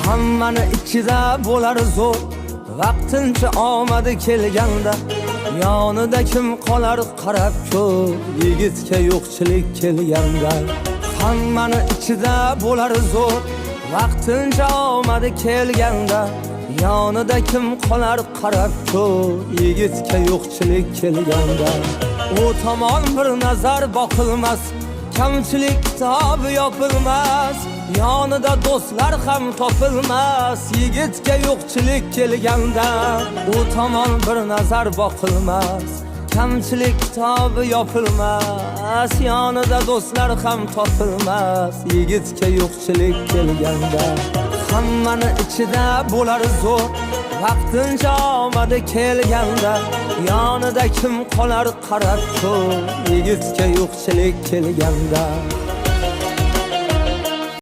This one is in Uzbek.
Hammani ichida bo'lar zo'r, vaqtincha omadi kelganda. Yonida kim qolar qarab ko'r, yigitga yo'qchilik kelganda. Hammani ichida bo'lar zo'r, vaqtincha omadi kelganda. Yonida kim qolar qarab ko'r, yigitga yo'qchilik kelganda. U tomon bir nazar boqilmas, kamchilik kitobi yopilmas. Yonida do'stlar ham topilmas, yigitga yo'qchilik kelganda. U tomon bir nazar boqilmas, kamchilik kitobi yopilmas. Yonida do'stlar ham topilmas, yigitga yo'qchilik kelganda. Hammani ichida bo'lar zo'r, vaqtincha omadi kelganda. Yonida kim qolar qarab ko'r, yigitga yo'qchilik kelganda.